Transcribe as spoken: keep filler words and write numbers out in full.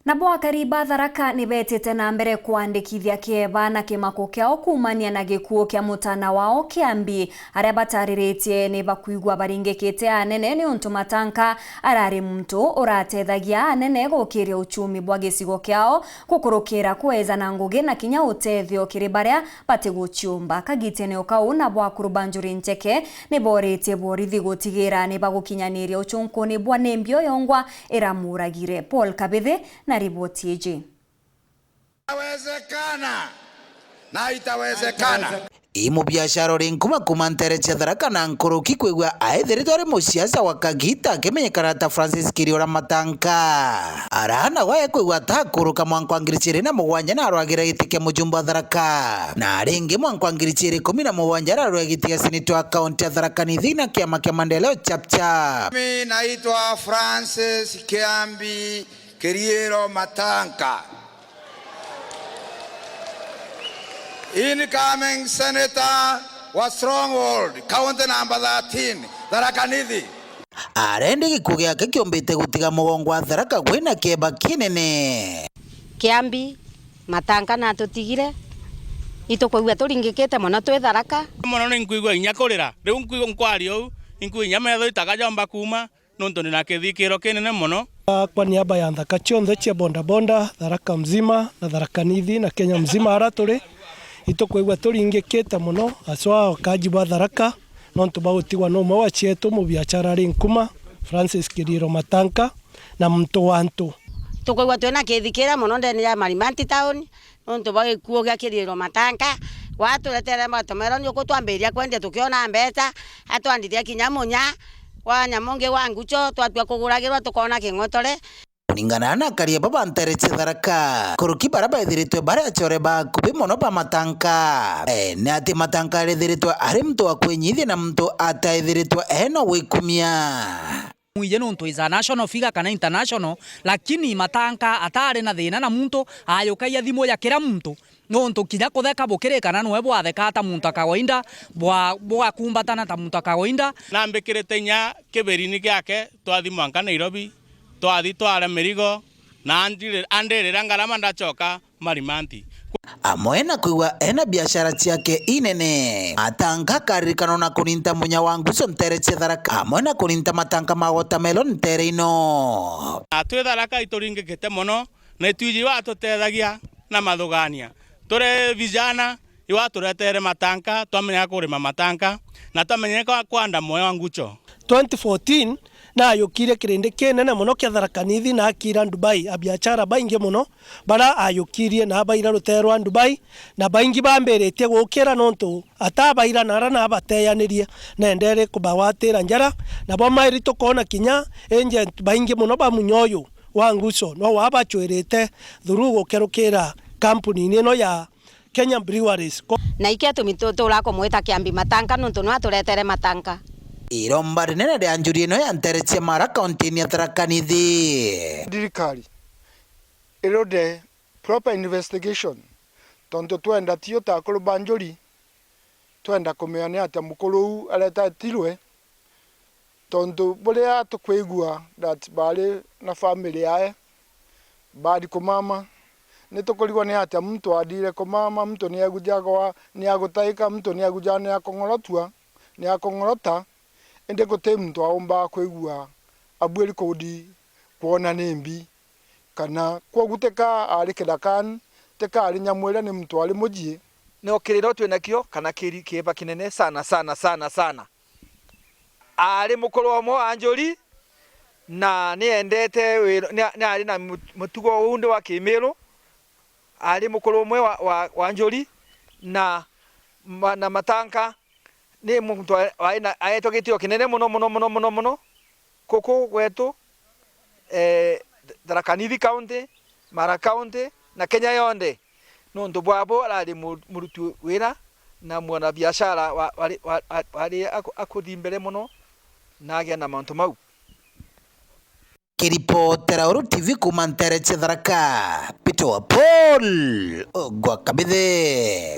Nabo akari ba Tharaka ni betite na mbere kwandikithia kieba na kimako kiao kuumania na gikuu kia mutana wao Kiambi, aria batariritie ni bakwigua baringikite anene niuntu Matanka arari muntu uratethagia anene gukiria uchumi bwa gicigo kiao, gukurukira kweja na ngugi na kinya utethio kiri baria batiguciumba. Kagitene o kau, nabo akuru ba Njuri Ncheke ni boritie borithi gutigira ni bagukinyaniria ucunkuni bwa nimbi uyo ngwa iramuragire. Paul Kabithi na riboti iji. Itawezekana. Na itawezekana. Ii mubiashara uri nkuma kuuma nteere cia Tharaka na nkuruki kwigua aithiritwe ari musiasa wa kagiita akimenyekana ta Francis Kiriora Matanka. Araana gwe kwigua atakuruka mwanka wa ngiri ciiri na mugwanja na arwagira giti kia mujumbe wa Tharaka. Na ringi mwanka wa ngiri ciiri ikumi na mugwanja ararwira giti kia seneta wa kaunti ya Tharaka Nithi na kiama kia Maendeleo Chap Chap. Mimi naitwa Francis Kiambi Kiriero Matanka. Incoming senator wa Stronghold, county number thirteen, Tharaka Nithi. Arendi gikuo giake kiumbite gutiga mugongo wa Tharaka gwina kieba kinene. Kiambi, Matanka natutigire, itukwigua turingikite mono twi Tharaka. Mono ni nkwigua inya kurira. Riu nkwigua nkwaria uu, nkwigua inya metho itaga jomba kuuma, nontu ndi na kithikiiro kinene mono. Kwa niaba ya nthaka cionthe cia bodaboda, Tharaka mzima na Tharaka Nithi na Kenya mzima ara turi, itukwigua turingikite mono, aswa wakaji bwa Tharaka, nontu bwa gutigwa na umwe wa cietu mubiachara ari nkuma, Francis Kiriero Matanka, na muntu wa antu. Tukwigua twina kithikiire mono ndene ya Marimanti town, nontu bwa gikuo gia Kiriero Matanka. Gwaturetere watermelon uku twambiria kwendia tukiona mbeca, atwandithia kinya munya wa nyamu ngi wa ngucho, twatua kuguragirwa tukoona king'otore. Kuringana na akaria baba nteere cia Tharaka, kuruki bara baithiritwe bari achore ba akubi mono ba Matanka. Eh, ni ati Matanka arithiritwe ari muntu wa kwinyithia na muntu ataithiritwe ena gwikumia. Mwije nontu is a national figure kana international, lakini Matanka atari na thina na muntu, ayukagia thimu ya kira muntu, nontu kinya kutheka bukirikana nwe bwathekaa ta muntu a kawaida, bwa-, bugakumbatana ta muntu a kawaida. Nambikirite inya kibirini giake, twathi mwanka Nairobi, twathi twara mirigo, na andire-, andirira ngarama ndachoka Marimanti. Amwe na kwigua ena biashara ciake inene, Matanka akaririkanwa na kuninta munya wa nguso nteere cia Tharaka, amwe na kuninta matanka ma watermelon nteere ino. Na twi Tharaka ituringikite mono, na itwiji iwe atutethagia na mathugania. Turi vijana, iwe aturetere matanka, twamenya kurima matanka, na twamenyeka kwanda moyo wa ngucho. Twenty fourteen, naayukirie kirindi kinene mono kia Tharaka Nithi na akiira Dubai. Abiachara baingi mono bara aayukirie na abaira rutere rwa Dubai, na baingi bambiritie gukira nontu atabaira na ara nabateyanirie, na endeere kubagwatira njara. Nabo mairi tukoona kinya agent baingi mono ba munya uyu wa nguso no wabachwirite through gukerukira kampuni-ini ino ya Kenya Breweries. Ko- Na ikio tumi tu-, tuura kumwita Kiambi Matanka, nontu nwe aturetere matanka. Iromba rinene ria njuri ino ya nteere cia Mara, kaunti-ini ya Tharaka Nithi. Thirikari irude proper investigation, tontu twenda tio ta akuru ba njuri, twenda kumenya ni atia mukuru uu aretetirwe, tontu buria tukwigua that baari na family yae, baari kumama, ni tukurigwa ni atia muntu athire kumama, muntu ni agujaga, ni agutaika, muntu ni agujaga, ni akong'orotwa, ni akong'orota, indi guti muntu aumbaga kwigua abuiri kuthi kwona ni mbi, kana kwogu tika ari kithakani, tika ari nyamu iria ni muntu ari mujii. Ni ukiriro twinakio kana kiri kieba kinene sana, sana, sana, sana. Aari mukuru umwe wa njuri, na ni endete wira, ni, ni aari na mu-, mutugo undi wa kimiru. Aari mukuru umwe wa, wa, wa njuri, na ma-, na matanka, ni muntu wa, wa, aetwe gitio kinene mono, mono, mono, mono, mono. Kuku gwetu, eh, Tharaka Nithi County, Mara County, na Kenya yonthe. Nontu bwabo arari mu-, muruti wira na mwana biashara wa-, wari, wa-, wa-, wari aku-, akuthi mbere mono na agia na mantu mau. Kiripotera Uru T V kuuma nteere cia Tharaka, Peter wa Paul, Ogwa Kabithe.